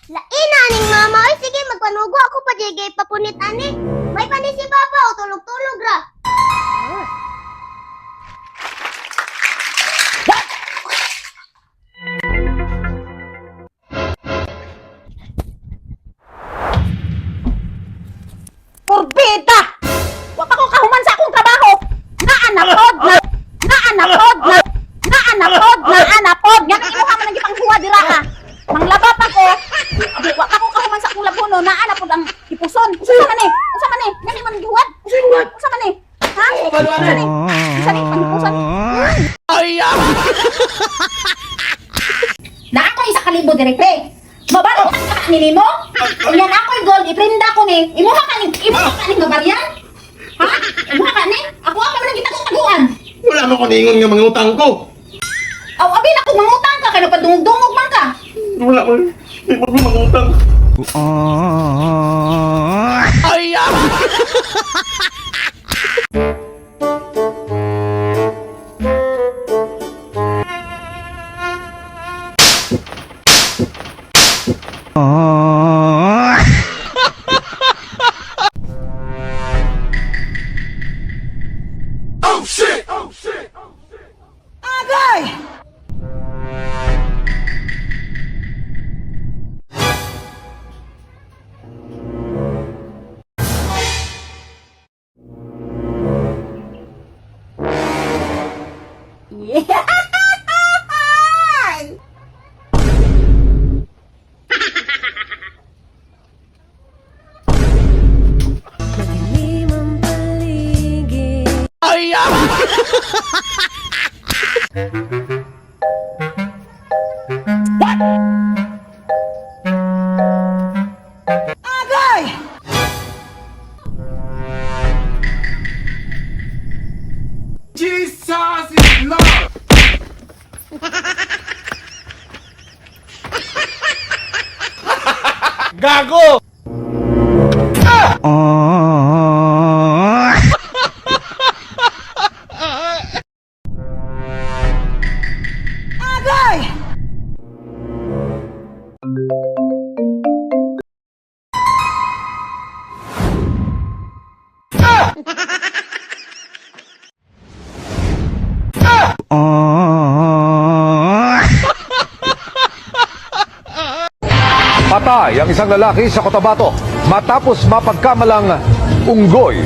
Laina ning mama oy, sige magpanugo ako pa jigay papunit ani. May pani si papa o tulog-tulog ra. Kurbida! Wa pa ko kahuman sa akong trabaho. Naa na pod na naa na pod na naa na pod naa na pod. Nga nang imuha man ang gipanghuwa dira ha. Manglaba pa ko. Wa pa ko kahuman sa akong labhono, naa na pod ang hipuson. Unsa man ni? Unsa man ni? Ngani man gihuwat? Unsa man ni? Ha? Unsa ni? Unsa ni panghipuson? Na ako isa kalibo dire pre. Mabalo ka ni nimo? Unya na ako'y gold iprinda ko ni. Imuha ka ni, imuha ka ni mabaryan? Ha? Imuha ka ni? Ako ang man gitago-taguan. Wala man ko niingon nga mangutang ko. Aw abi na kung mangutang ka kay napadungog-dungog man ka. Wala ko. Di mo ko mangutang. Madilim ang paligid. Jesus is Lord. Gago! Patay ang isang lalaki sa Cotabato matapos mapagkamalang unggoy.